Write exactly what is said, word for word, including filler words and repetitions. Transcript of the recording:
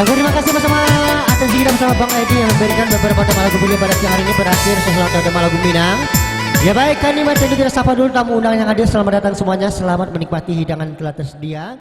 Oke, terima kasih bersama atas diri bersama Bang Edi yang memberikan beberapa tema lagu pilihan pada siang hari ini berakhir sesuai dengan tema lagu Minang. Ya baik, kami mantap tidak sapa dulu tamu undangan yang hadir. Selamat datang semuanya, selamat menikmati hidangan telah tersedia.